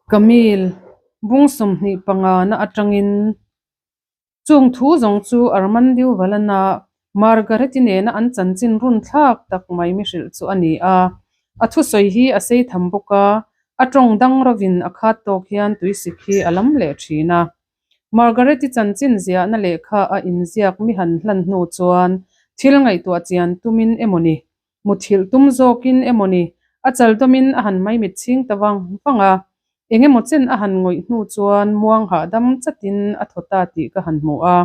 Camille, bung 25 na atangin Chung thu zawng chu Armandiu Valana, Margaret-i nena an chanchin run thlak tak mai mi hrilh chu a ni a. A thusawi hi a sei tham bawk a, a tawng dang rovin a khat tawk hian tuisik hi a lam leh thin a. Margaret-i chanchin ziahna lehkha a inziak mi han hlan hnu chuan thil ngaihtuah chian tumin emaw ni, muthilh tum zawkin emaw ni, a chal dawmin a han maimit chhing ta vang vang a. Eng emaw chen a han ngawih hnu chuan muang hahdam chatin a thaw ta tih ka han hmu a,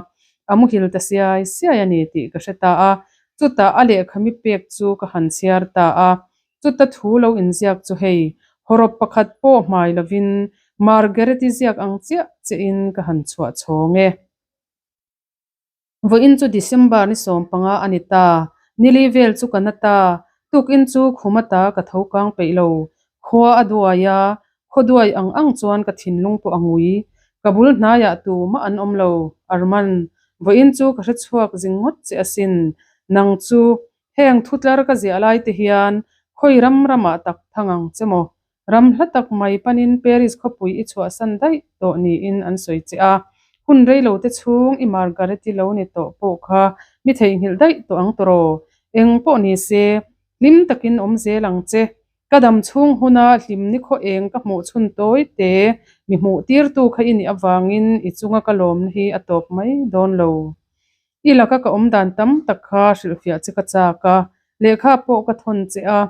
a muhil ta siai siai a ni tih ka hre ta a. Chutah a lehkha mi pek chu ka han chhiar ta a, Chuta thu lo inziak chu hei, hawrawp pakhat pawh hmai lovin Margaret-i ziak ang chiah chiahin ka han chhuah chhawng e. Vawiin chu December ni 15 a ni ta, nili vel chu ka na ta, tukin chu khum ata ka tho kang peih lo, khua a duai a, khaw duai ang ang chuan ka thinlung pawh a ngui, ka bul hnaiah tumah an awm lo, Arman, vawiin chu ka hrechhuak zing ngawt che asin, nang chu Heng thutlar ka ziah lai te hian khawi ram ramah tak thang ang che maw? Ram hla tak mai panin Paris khawpui i chhuahsan daih tawh niin an sawi che a. Hun rei lo te chhung i Margaret-i lo ni tawh pawh kha mi theihnghilh daih tawh ang tawh. Eng pawh ni se, hlim takin awm zel ang che. Ka dam chhung huna hlim ni khaw eng ka hmuh chhun tawi te mi hmuh tirtu kha i nih avangin i chunga ka lawmna hi a tawp mai dawn lo. I laka ka awm dan tam tak kha hrilhfiah che ka chak a, lehkha pawh ka thawn che a.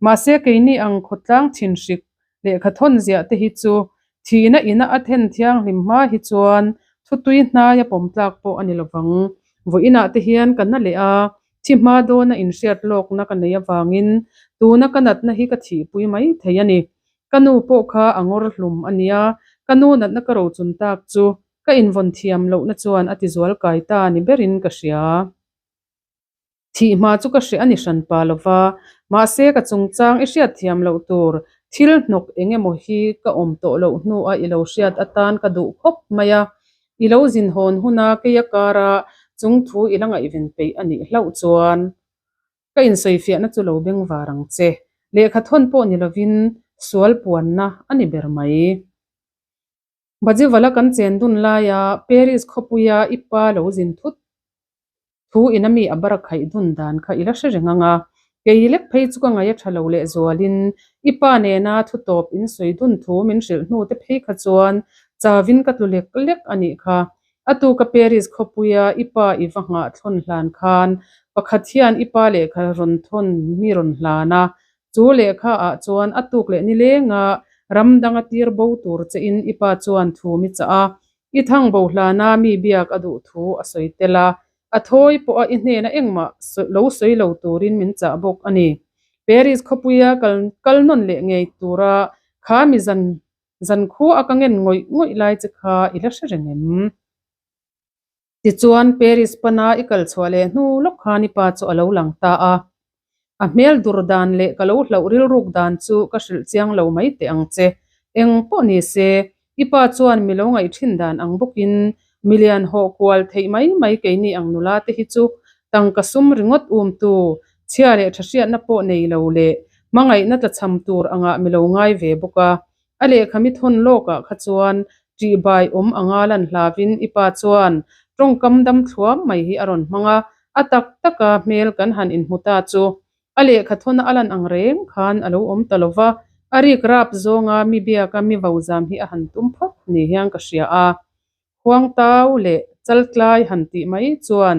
Mahse keini ang khawtlang thinhrik lehkha thawn ziah te hi chu thihna ina a then thianghlim hma hi chuan thutui hnaia pawm tlak pawh a ni lovang. Vawiinah te hian ka na leh a, thi hma dawna inhriat lawkna ka nei avangin tuna ka natna hi ka thihpui mai thei a ni. Ka nu pawh kha a ngawr hlum a nia, ka nu natna ka rochun tak chu Ka invawn thiam lohna chuan a tizual kai ta ni berin ka hria. Thih hma chu ka hreh a ni hran pa lova, mahse ka chungchang i hriat thiam loh tur thil hnawk eng emaw hi ka awm tawh loh hnua i lo hriat atan ka duh khawp mai a. I lo zin hawn huna keia kara chung thu i la ngaihven peih a nih hlauh chuan ka insawifiahna chu lo beng var ang che. Lehkha thawn pawh ni lovin sual puanna a ni ber mai. Bajivala kan chen dun laia Paris khawpuia i pa lo zin thut thu ina mi a bar a khaih dun dan kha i la hre reng ang a. Kei lek phei chu ka ngaih a tha lo leh zualin i pa nena thu tawp in sawi dun thu min hrilh hnu te phei kha chuan chavin ka tlu lek lek a nih kha. A tuka Paris khawpuia i pa i va nghah thlawn hlan khan pakhat hian i pa lehkha rawn thawn mi rawn hlan a, Chu lehkha ah chuan a tuk leh nilenga ram danga tir bo tur che in i pa chuan thu mi chah a, i thang bo hlana mi biak a duh thu a sawi tel a, a thawi pawha i hnena engmah lo sawi lo turin min chah bawk a ni. Paris khawpuia kal kal nawn leh ngei tura kha mi zan zan khua a ka ngen ngawih ngawih lai che kha i la hre reng em? Tichuan, Paris pana i kal chhuah leh hnu lawk khan i pa chu a lo lang ta a. A hmel dur dan leh ka lo hlauh rilruk dan chu ka hrilh chiang lo mai teh ang che. Eng pawh ni se, i pa chuan mi lo ngaih thin dan ang bawkin milian hawh kual theih mai mai keini ang nula te hi chu tangka sum ringawt umtu, chhia leh tha hriatna pawh nei lo leh hmangaihna tlachham tur angah mi lo ngai ve bawk a. A lehkha mi thawn lawkah kha chuan ṭihbai awm anga lan hlavin i pa chuan tawngkam dam thluam mai hi a rawn hmang a, a tak taka hmel kan han inhmu ta chu a lehkha thawna a lan ang reng khan a lo awm ta lo va, a rik rap zawnga mi biaka mi vozam hi a han tum phawt ni hian ka hria a. Huangtau leh chaltlai han tih mai chuan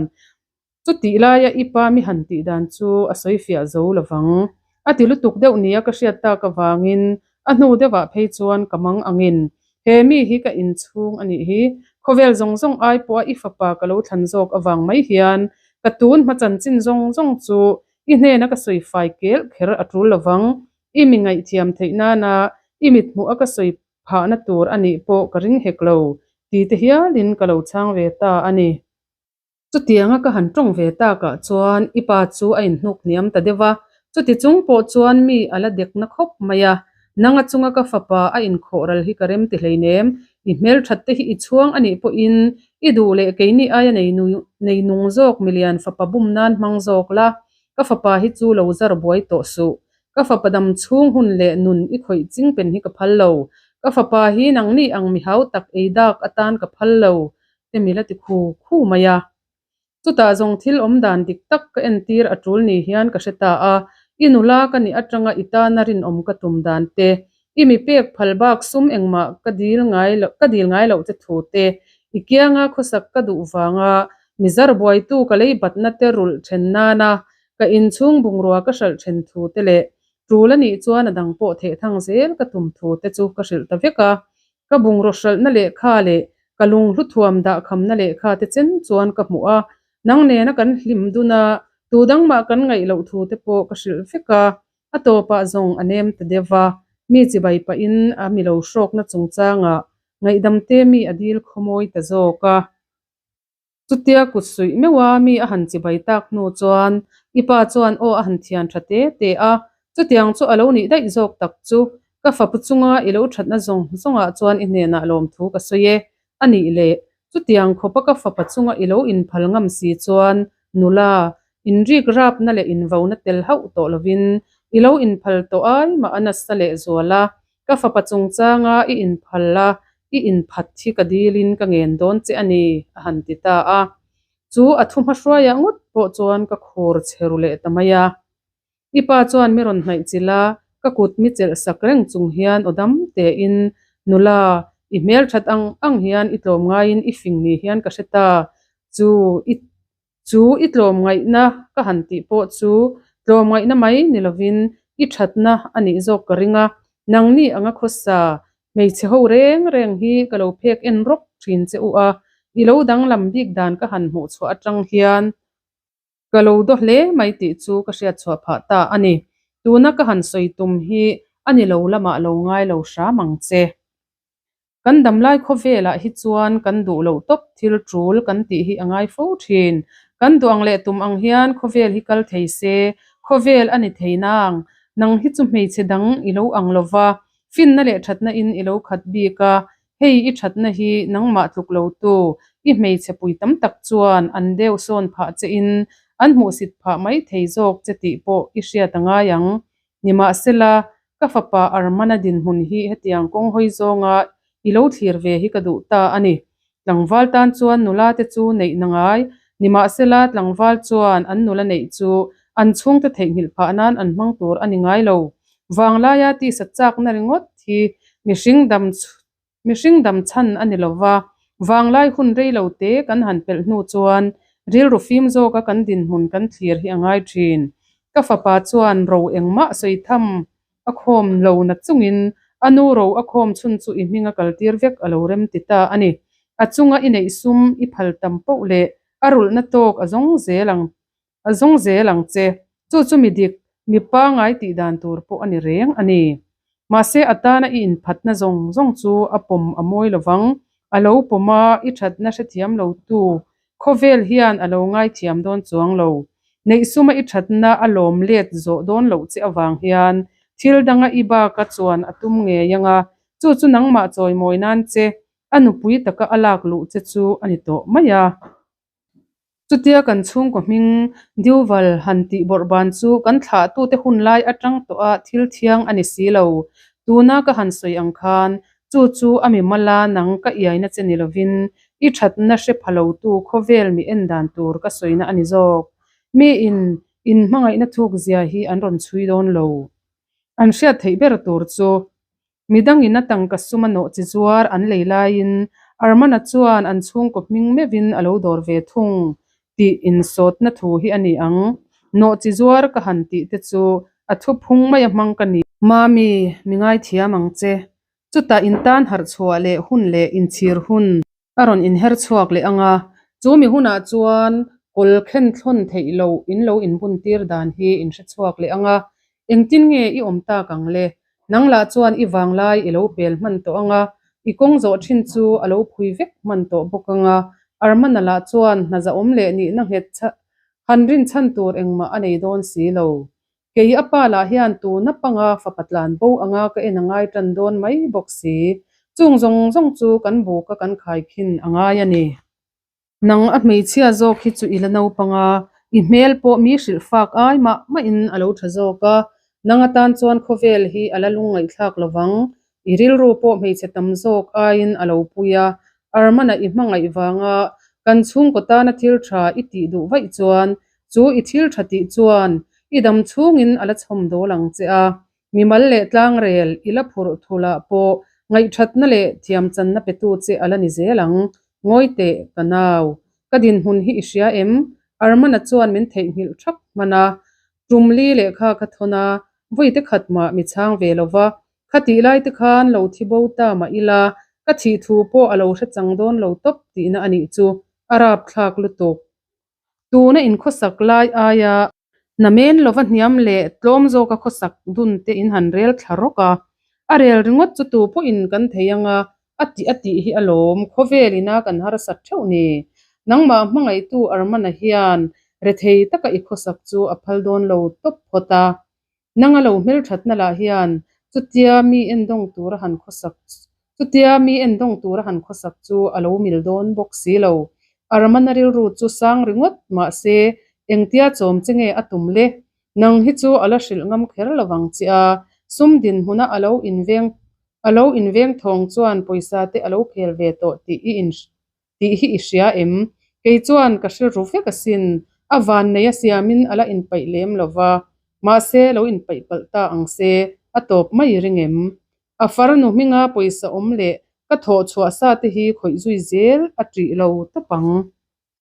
Chutih laia i pa mi han tih dan chu a sawi fiah zo lo vang. A ti lutuk deuh nia ka hriat tak avangin a hnu deuhah phei chuan ka mang angin he mi hi ka inchhung a nih hi, khawvel zawng zawng ai pawha i fapa ka lo thlan zawk avang mai hian ka tun hma chanchin zawng zawng chu i hnena ka sawi fai kel kher a tul lo vang. I mi ngaihthiam theih nana i mithmuh a ka sawi phahna tur a nih pawh ka ring hek lo ti te hialin ka lo chhang ve ta a ni. Chutianga ka han tawng ve takah chuan i pa chu a inhnuk hniam ta deuh a, chuti chung pawh chuan mi a la dekna khawp mai a. Nanga chunga ka fapa a inkhawh ral hi ka rem ti hleinem, i hmelthat te hi i chhuang a nih pawhin i duh leh keini aia nei nung zawk milian fapa bum nan hmang zawk la, ka fapa hi chu lo zar buai tawh suh. Ka fapa dam chhung hun leh nun i khawih ching pen hi ka phal lo. Ka fapa hi nangni ang mi hau tak ei dak atan ka phal lo, te mi la ti khu khu mai a. Chutah zawng thil awm dan dik tak ka entir a tul ni hian ka hre ta a, i nula ka nih atanga i tana rinawm ka tum dan te, i mi pek phal bak sum engmah ka dil ngai loh ka dil ngai loh che thu te, i kianga khawsak ka duh vanga mi zar buaitu ka lei batna te rulh then nana ka inchhung bungrua ka hralh then thu te leh tul a nih chuan a dang pawh theh thang zel ka tum thu te chu ka hrilh ta vek a. Ka bungraw hralhna lehkha leh ka lunghlu thuam dahkhamna lehkha te chen chuan ka hmuh a, nang nena kan hlim dun a, tu dang mah kan ngaih loh thu te pawh ka hrilh vek a, a tawpah zawng a nem ta deuh va, mi chibai pahin a mi lo hrawkna chungchangah ngaihdam te mi a dil khawmawi ta zawk a. Chutia kut suih meuh a mi a han chibai tak hnu chuan i pa chuan aw a han thian tha te te a, chutiang chu a lo nih daih zawk tak chu ka fapu chunga i lo thatna zawng zawngah chuan i hnenah lawmthu ka sawi e a nih le. Chutiang khawpa ka fapa chunga i lo inphal ngam si chuan nula inrik rapna leh invona tel hauh tawh lovin i lo inphal tawh ai mah a nasa lehzual a, Ka fapa chungchanga i inphal a, i inphat hi ka dilin ka ngen dawn che a ni, a han ti ta a. Chu a thu hmahruaiah ngawt pawh chuan ka khur che ru leh ta mai a. I pa chuan mi rawn hnaih chilh a, ka kut mi chelh sak reng chung hian aw dam tein, Nula, i hmelthat ang ang hian i tlawm ngaiin i fing ni hian ka hre ta. Chu i Chu i tlawmngaihna ka han tih pawh chu tlawmngaihna mai ni lovin i thatna a nih zawk ka ring a, nangni anga khawsa hmeichhe ho reng reng hi ka lo phek en rawk thin che u a, i lo danglam bik dan ka han hmuh chhuah atang hian ka lo daw hle mai tih chu ka hriat chhuah phah ta a ni. Tuna ka han sawi tum hi a ni lo lamah lo ngai lo hram ang che. Kan damlai khawvelah hi chuan kan duh loh tawp thil tul kan tih hi a ngai fo thin. Kan duh ang leh tum ang hian khawvel hi kal thei se, khawvel a ni thei nang. Nang hi chu hmeichhe dang i lo ang lo va, finna leh thatna in i lo khat bik a, hei i thatna hi nangmah tluk lo tu i hmeichhe pui tam tak chuan an deuh sawn phah che in an hmuhsit phah mai thei zawk che tih pawh i hriat a ngai ang. Nimahsela, ka fapa Armana dinhmun hi hetiang kawng hawi zawnga i lo thlir ve hi ka duh ta a ni. Tlangval tan chuan nula te chu neih na ngai. Nimahsela, tlangval chuan an nula neih chu an chhungte theihnghilh phah nan an hmang tur a ni ngai lo. Vanglaia tisa chakna ringawt hi mihring dam Mihring dam chhan a ni lo va, vanglai hun rei lo te kan han pelh hnu chuan rilru fim zawka kan dinhmun kan thlir hi a ngai thin. Ka fapa chuan ro engmah sawi tham a khawm lo na chungin a nu ro a khawm chhun chu i hming a kaltir vek a lo rem ti ta a ni. A chunga i neih sum i phal tam poh leh a rulhna tawk a zawng zel ang a zawng zel ang che. Chu chu mi dik, mi pangai tih dan tur pawh a ni reng a ni. Mahse a tana i inphatna zawng zawng chu a pawm a mawi lovang. A lo pawm a, i thatna hrethiam lo tu khawvel hian a lo ngaithiam dawn chuang lo. Neih suma i thatna a lawm let zawh dawn loh che avang hian thil danga i baka chuan a tum ngei anga, chu chu nangmah chawimawi nan che a nupui taka a lak luh che chu a ni tawh mai a. Chutia kan chhungkaw hming Duval han tih bawrh ban chu kan thlahtute hun lai atang tawh a thil thiang a ni si lo. Tuna ka han sawi ang khan chu chu a mi mala nang ka iaina che ni lovin i thatna hre pha lotu khawvel mi en dan tur ka sawina a ni zawk. Mi in in hmangaihna thuk zia hi an rawn chhui dawn lo. An hriat theih ber tur chu Midangin a tangka sum a nawh chi zuar an lei laiin Armana chuan an chhungkaw hming meuhin a lo dawr ve thung tih insawtna thu hi a ni ang. Nawh chi zuar ka han tih te chu a thu phung mai a hmang ka ni. Mami, mi ngaithiam ang che. Chutah intan harh chhuah leh hun leh inchhir hun. A rawn inher chhuak leh ang a, chu mi hunah chuan kawl khen thlawn theih loh in lo inbun tir dan hi in hre chhuak leh ang a, engtin nge i awm tak ang le? Nang lah chuan i vanglai i lo pel hman tawh ang a, i kawng zawh thin chu a lo phui vek hman tawh bawk ang a, Armana lah chuan hna zahawm leh nihna nghet han rinchhan tur engmah a nei dawn si lo. Kei a pa lah hian tuna panga fapa tlan bo anga ka en a ngai tan dawn mai bawk si. Chung zawng zawng chu kan buka kan khai khin a ngai a ni. Nang a hmeichhia zawk hi chu i la naupang a, i hmel pawh mi hrilh fak ai mah mahin a lo tha zawk a. Nang atan chuan khawvel hi a la lung ngaihthlak lovang. I rilru pawh hmeichhe tam zawk aiin a lo pui a, Armana i hmangaih vanga kan chhungkaw tana thil tha i tih duh vaih chuan chu i thil tha tih chuan i dam chhungin a la chhawm dawl ang che a. Mimal leh tlangrel i la phurh thulah pawh ngaihthatna leh thiamchanna petu che a la ni zel ang. Ngawi teh, ka nau. Ka dinhmun hi i hria em? Armana chuan min theihnghilh thap hman a. Tumli lehkha ka thawn a, vawi te khat mah mi chhang ve lo va. Khatih lai te khan lo thi bo ta mah ila, ka thih thu pawh a lo hre chang dawn lo tawp tihna a nih chu, a rapthlak lutuk. Tuna inkhawsak lai aia namen lova hniam leh tlawm zawka khawsak dun te in han rel thla rawk a, a rel ringawt chu tu pawhin kan thei anga a tih a tih hi alawm, khawvel ina kan harsat theuh ni. Nangmah hmangaihtu Armana hian rethei taka i khawsak chu a phal dawn lo tawp phawt a. Nang a lo hmelthatna lah hian chutia mi endawng tura han khawsak chutia mi endawng tura han khawsak chu a lo mil dawn bawk si lo. Armana rilru chu sang ringawt mahse engtia chawm che nge a tum le? Nang hi chu a la hrilh ngam kher lovang che a, sum dinhmuna a lo inveng a lo inveng thawng chuan pawisa te a lo khel ve tawh tih i in tih hi i hria em? Kei chuan ka hre ru vek asin, a vannei a siamin a la inpaih lem lo va, mahse lo inpaih palh ta ang se, a tawp mai ring em? A farnu hminga pawisa awm leh ka thawh chhuah sa te hi khawih zui zel a ṭih lo tawp ang.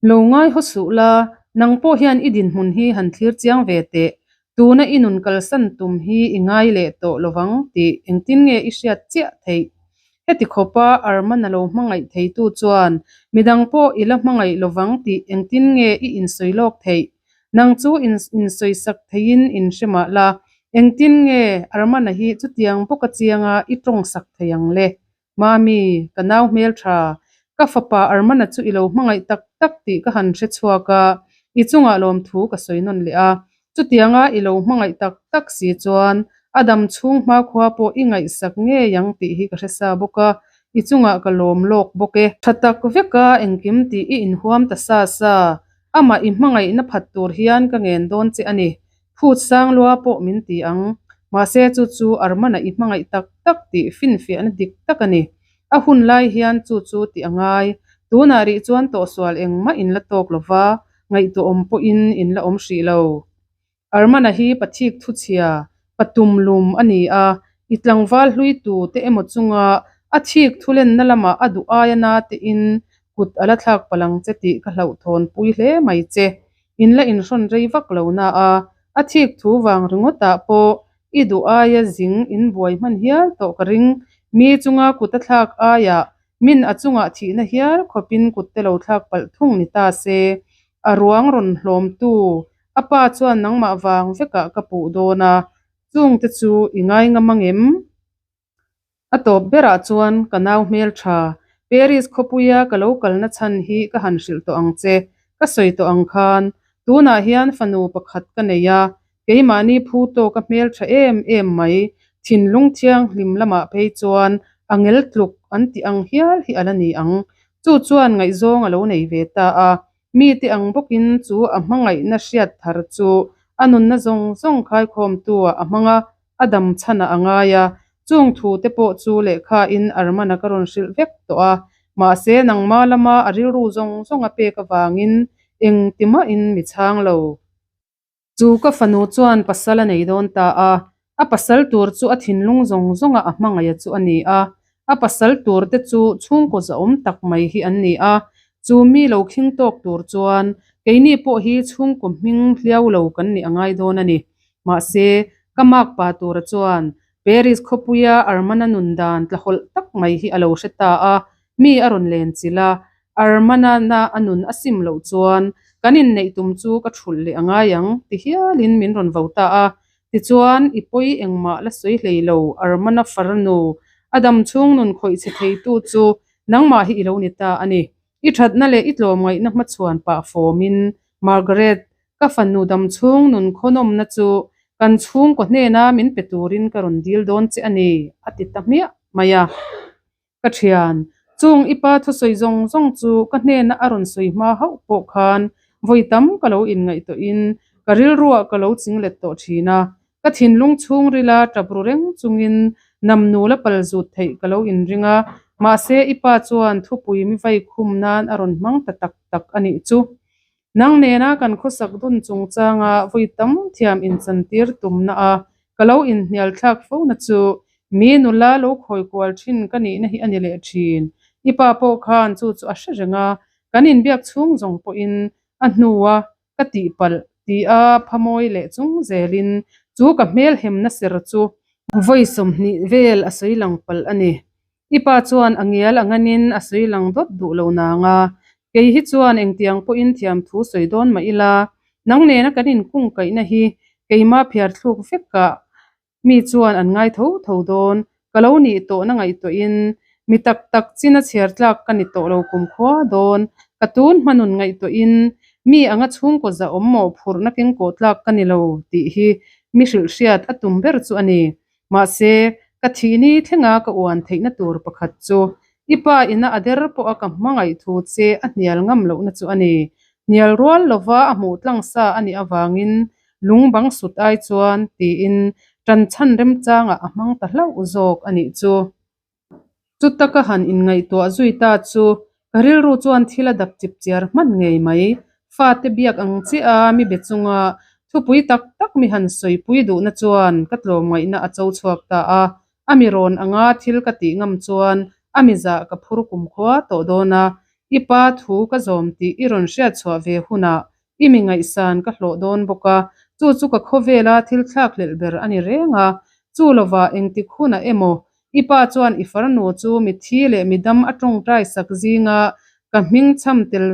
Lo ngai haw suh la, nang pawh hian i dinhmun hi han thlir chiang ve teh. Tuna i nun kalsan tum hi i ngai leh tawh lovang tih engtin nge i hriat chiah theih? Heti khawpa Arman a lo hmangaih theitu chuan midang pawh i la hmangaih lovang tih engtin nge i insawi lawk theih? Nang chu insawisak theiin inhre mah la, engtin nge Arman-a hi chutiang bawka chianga i tawngsak thei ang le? Mami, ka nau hmeltha, ka fapa Armana chu i lo hmangaih tak tak tih ka han hre chhuak a, i chungah lawmthu ka sawi nawn leh a. Chutianga i lo hmangaih tak tak si chuan a dam chhung hmakhua pawh i ngaihsak ngei ang tih hi ka hre sa bawk a, i chungah ka lawm lawk bawk e. Tha tak veka engkim tih i inhuam ta sa sa, amah i hmangaihna phat tur hian ka ngen dawn che a ni. Phut sang lua pawh min ti ang. Mahse chu chu Armana i hmangaih tak tak tih finfiahna dik tak a ni. A hun lai hian chu chu tih a ngai. Tunah rih chuan tawhsual engmah in la tawk lo va, ngaihtuahawm pawhin in la awm hrih lo. Armana hi pathik thuchhia, patum lum a ni a, i tlangval hlui tu te emaw chunga a thik thulenna lamah a duh aia na tein kut a la thlak palh ang che tih ka hlauhthawn pui hle mai che. In la inhrawn rei vak lo na a, a thik thu vang ringawtah pawh i duh aia zing in buai hman hial tawh ka ring. Mi chunga kut a thlak aiah min a chungah thihna hial khawpin kut te lo thlak palh thung ni ta se. A ruang rawn hlawmtu a pa chuan nangmah vang vekah ka puh dawn a, chungte chu i ngai ngam angem? A tawp berah chuan ka nau hmeltha, Paris khawpuia ka lo kalna chhan hi ka han hrilh tawh ang che, ka sawi tawh ang khan, tunah hian fanu pakhat ka nei a, keimahni phu tawka hmeltha em em mai, thinlung thianghlim lamah phei chuan a ngel tluk an tih ang hial hi a la ni ang. Chu chuan ngaihzawng a lo nei ve ta a, Mite ang bawkin chu a hmangaihna hriat thar chu a nunna zawng zawng khaikhawmtu-ah a hmang a, a dam chhanah a ngai a. Chung thute pawh chu lehkhain Armana ka rawn hrilh vek tawh a, mahse nangma lama a rilru zawng zawng a pek avangin engti mahin mi chhang lo. Chu ka fanu chuan pasal a nei dawn ta a, a pasal tur chu a thinlung zawng zawnga a hmangaih chu a ni a, a pasal tur te chu chhungkaw zahawm tak mai hi an ni a, chu mi lo khing tawk tur chuan keini pawh hi chhungkaw hming hliau lo kan nih a ngai dawn a ni. Mahse, ka makpa tura chuan Paris khawpuia Armana nun dan tlahawlh tak mai hi a lo hre ta a, mi a rawn len chilh a, Armana na a nun a sim loh chuan kan inneih tum chu ka thulh leh a ngai ang ti hialin min rawn vo ta a. Tichuan, i pawi engmah la sawi hlei lo, Armana farnu, a dam chhung nun khawih chhe theitu chu nangmah hi i lo ni ta a ni. I thatna leh i tlawmngaihna hmachhuan pah fawmin Margaret, ka fanu dam chhung nun khawnawmna chu kan chhungkaw hnena min pe turin ka rawn dil dawn che a ni, a ti ta hmiah mai a. Ka thian, chung i pa thusawi zawng zawng chu ka hnena a rawn sawi hma hauh pawh khan vawi tam ka lo inngaihtuahin ka rilruah ka lo chinglet tawh thin a. Ka thinlung chhungrila tap ru reng chungin Namnul a pal zut theih ka lo inring a, mahse i pa chuan thupui mi vai khum nan a rawn hmang ta tak tak a nih chu. Nang nena kan khawsak dun chungchanga vawi tam thiam inchantir tumna a ka lo inhnial thlak fo na chu mi nula lo khawi kual thin ka nihna hi a ni leh thin. I pa pawh khan chu chu a hre reng a, kan inbiak chhung zawng pawhin a hnua ka tihpalh tia phamawi leh chung zelin chu ka hmelhemna ser chu vawi 20 vel a sawi lang palh a ni. I pa chuan a ngial a nganin a sawi lang dawt duh lo nang a, kei hi chuan engtiang pawhin thiam thu sawi dawn mah ila, nang nena kan inkungkaihna hi keimah phiar thluk vekah Mi chuan an ngai tho tho dawn. Ka lo nih tawhna ngaihtuahin mi tak tak chin a chhiar tlak ka ni tawh lo kumkhua dawn. Ka tun hmanun ngaihtuahin mi anga chhungkaw za awm mawh phurhna kengkawh tlak ka ni lo tih hi mi hrilhhriat a tum ber chu a ni. Mahse, ka thihni thlenga ka uan theihna tur pakhat chu i pa ina a der pawha ka hmangaih thu che a hnial ngam lohna chu a ni. Hnial rual lova a hmuh tlang sa a nih avangin lung bang sut ai chuan tiin tan chhan remchangah a hmang ta hlauh zawk a nih chu. Chuta ka han inngaihtuah zui ta chu ka rilru chuan thil a dap chip chiar hman ngei mai. Fate biak ang chiah a mi be chunga thupui tak tak mi han sawipui duhna chuan ka tlawmngaihna a cho chhuak ta a. A mi rawn anga thil ka tih ngam chuan a mi zah ka phur kumkhua tawh dawn a, i pa thu ka zawm tih i rawn hriat chhuah ve hunah i mi ngaihsan ka hlawh dawn bawk a, chu chu ka khawvela thil thlak hlelh ber a ni reng a, chu lovah engtik hunah emaw i pa chuan i farnu chu mithi leh midam a tawngtai sak zinga ka hming cham tel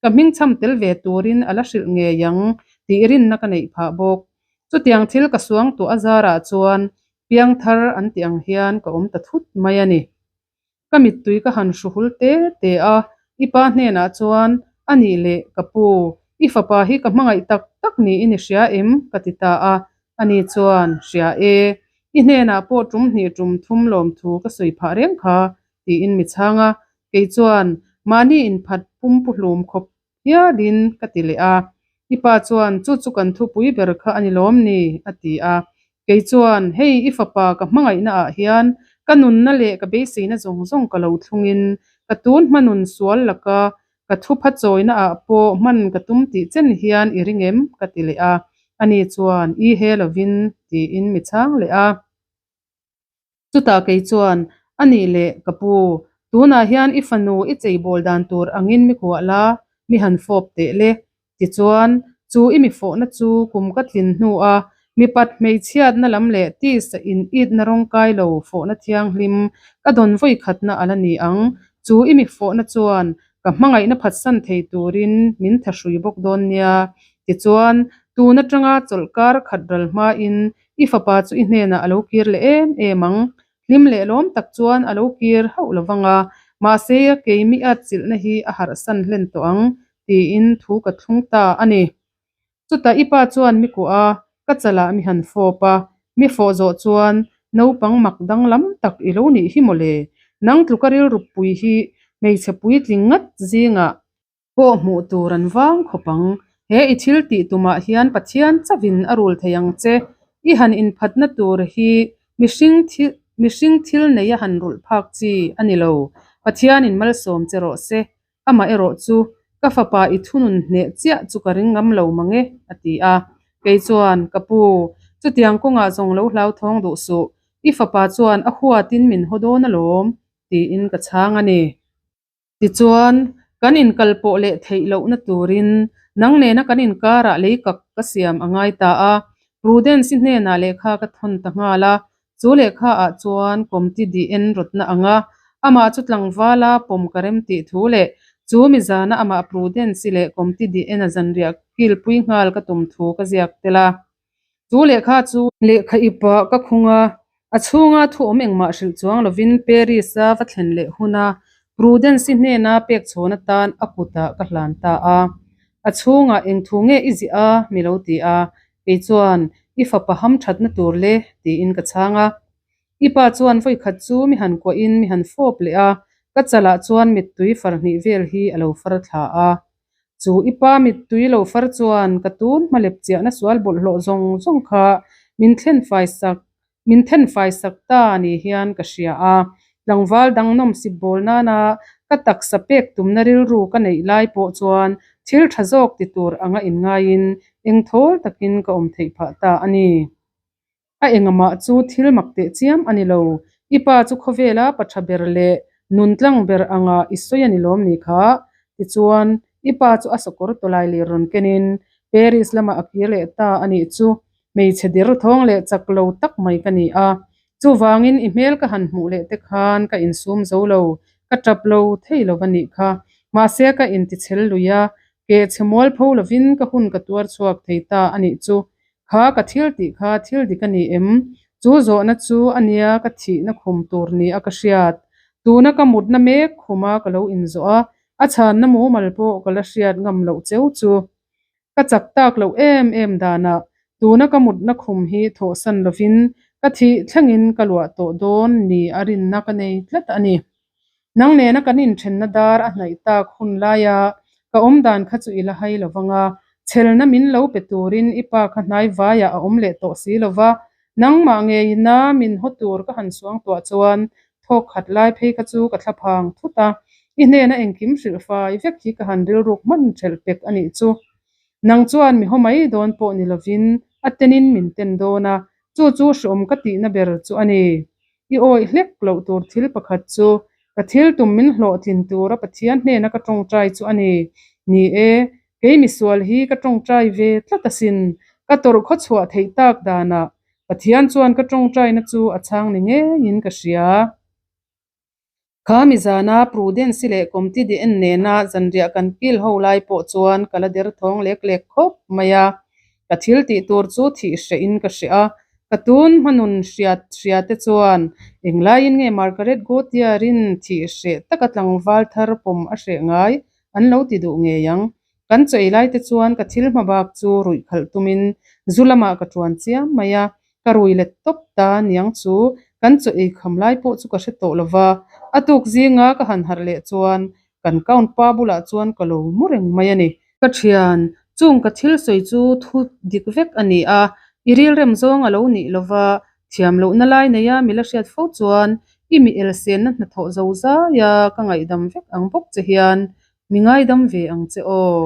Ka hming cham tel ve turin a la hrilh ngei ang tih rinna ka neih phah bawk. Chutiang thil ka suang tuah a zarah chuan piangthar an tih ang hian ka awm ta thut mai a ni. Ka mittui ka han hru hul te te a, i pa hnenah chuan, A nih leh, ka pu, i fapa hi ka hmangaih tak tak niin i hria em? ka ti ta a. Ani chuan, Hria e, i hnenah pawh tum hnih tum thum lawmthu ka sawi phah reng kha, tiin mi chhang a, kei chuan mahni inphat pum pu hlum khawp hialin ka ti leh a. I pa chuan chu chu kan thupui ber kha a ni lawm ni? a ti a. Kei chuan hei i fapa ka hmangaihna ah hian ka nunna leh ka beiseina zawng zawng ka lo thlungin ka tun hma nun sual laka ka thupha chawina ah pawh hman ka tum tih chen hian i ring em? ka ti leh a. Ani chuan i he lovin tiin mi chhang leh a. Chutah kei chuan, A nih leh, ka pu, tunah hian i fanu i cheibawl dan tur angin mi kuah la, mi han fawp teh le. Tichuan, chu i mi fawhna chu kum ka tlin hnua mipat hmeichhiatna lam leh tisa in itna rawng kai lo fawhna thianghlim ka dawn vawi khatna a la ni ang. Chu i mi fawhna chuan ka hmangaihna phatsan thei turin min thahrui bawk dawn nia. Tichuan, tun atanga chawlhkar khat ral hmain I fapa chu i hnenah a lo kir leh em em ang. Hlim leh lawm tak chuan a lo kir hauh lo vang a, mahse keimi at chilhna hi a harhsan hlen tawh ang, tiin thu ka thlung ta a ni. Chutah i pa chuan mi kuah a, ka chalah mi han fawp a, mi fawh zawh chuan naupang mak danglam tak i lo nih hi mawle, nang tluka rilru pui hi hmeichhe puitling ngat zingah Pawh hmuh tur an vang khawp ang. He i thil tih tumah hian Pathian chauhin a rul thei ang che. I han inphatna tur hi mihring thil mihring thil nei a han rulh phak chi a ni lo. Pathianin malsawm che rawh se. Amah erawh chu ka fapa i thunun hneh chiah chu ka ring ngam lo mang e, a ti a. Kei chuan, Ka pu, chutiang kawngah zawng lo hlauthawng duh suh. I fapa chuan a huatin min haw dawn alawm, tiin ka chhang a ni. Tichuan, kan inkal pawh leh theih lohna turin nang nena kan inkarah lei kak ka siam a ngai ta a. Prudence-i hnenah lehkha ka thawn ta nghal a, chu lehkha ah chuan Comte de en rawtna ang a, amah chu tlangvala pawm ka rem tih thu leh chu mi zana amah Prudence-i leh Comte de en-a zanriah kilpui nghal ka tum thu ka ziak tel a. Chu lehkha chu lehkha ip ah ka khung a, a chhunga thu awm engmah hrilh chuang lovin Paris-a va thlen leh huna Prudence-i hnena pek chhawn atan a kutah ka hlan ta a. A chhungah eng thu nge i ziah a? mi lo ti a, kei chuan i fapa ham thatna tur le tiin ka chhang a. I pa chuan vawi khat chu mi han kuahin mi han fawp leh a, ka chalah chuan mittui far hnih vel hi a lo far thla a. Chu i pa mittui lo far chuan ka tun hmalep chiahna sual bawlhhlawh zawng zawng kha min thlen fai sak. Min thenfai sak ta ni hian ka hria a, tlangval dang nawmsip bawl nana ka taksa pek tumna rilru ka neih lai pawh chuan thil tha zawk ti tur anga inngaiin engthawl takin ka awm theih phah ta a ni. A engamah chu thil mak teh chiam a ni lo. I pa chu khawvela pa tha ber leh nun tlang ber anga i sawi a ni lawm ni kha? Tichuan, i pa chu a sakawr tawlai lir rawn kenin Paris lamah a kir leh ta a nih chu. Hmeichhe der thawng leh chak lo tak mai ka ni a. Chuvangin i hmel ka han hmuh leh te khan ka insum zo lo, ka tap lo thei lo a nih kha. Mahse ka intichhel lui a, kehchhe mualpho lovin ka hun ka tuar chhuak thei ta a nih chu. Kha ka thil tih kha thil dik a ni em? Chu zawhna chu a nia ka thihna khum tur ni a ka hriat. Tuna ka mutna mek khuma ka lo inzawh a, a chhanna mumal pawh ka la hriat ngam loh cheu chu. Ka chak tak loh em em danah tuna ka mutna khum hi thawhsan lovin ka thih thlengin ka luah tawh dawn ni a rinna ka nei tlat a ni. Nang nena kan inthenna dar a hnaih tak hun laia ka awm dan kha chu i la hai lo vang a, chhelna min lo pe turin i pa kha hnai vaiah a awm leh tawh si lo va, nangmah ngeina min haw tur ka han suang tuah chuan thawk khat lai phei kha chu ka thla phang thut a, i hnena engkim hrilh fai vek hi ka han rilruk hman thelh pek a nih chu. Nang chuan mi haw mai dawn pawh ni lovin a tenin min ten dawn a, chu chu hreawm ka tihna ber chu a ni. I awih hlek loh tur thil pakhat chu ka thil tum min hlawhtlin tura Pathian hnena ka tawngtai chu a ni. Ni e, kei misual hi ka tawngtai ve tlat asin. Ka tawrh khaw chhuah theih tak danah Pathian chuan ka tawngtaina chu a chhang ni ngeiin ka hria. Kha mi zana Prudence leh Comte de en nena zanriah kan kil ho lai pawh chuan ka la derthawng lek lek khawp mai a. Ka thil tih tur chu thih hreh in ka hreh a, ka tun hmanun hriat hria te chuan englaiin nge Margaret Gautier-in thih hreh taka tlangval thar pawm a hreh ngai an lo ti duh ngei ang. Kan chaw ei lai te chuan ka thil hma bak chu ruih khalh tumin zu lamah ka tuan chiam mai a, Ka rui let tawp ta niang chu kan chaw ei kham lai pawh chu ka hre tawh lo va, a tuk zinga ka han harh leh chuan kan count pa bulah chuan ka lo mu reng mai a ni. Ka thian, chung ka thil sawi chu thu dik vek a ni a, i rilrem zawng a lo nih lo va, thiam lohna lai neia mi la hriat fo chuan i mi elsenna hnathawh zo zaia ka ngaihdam vek ang bawk che hian mi ngaidam ve ang che aw.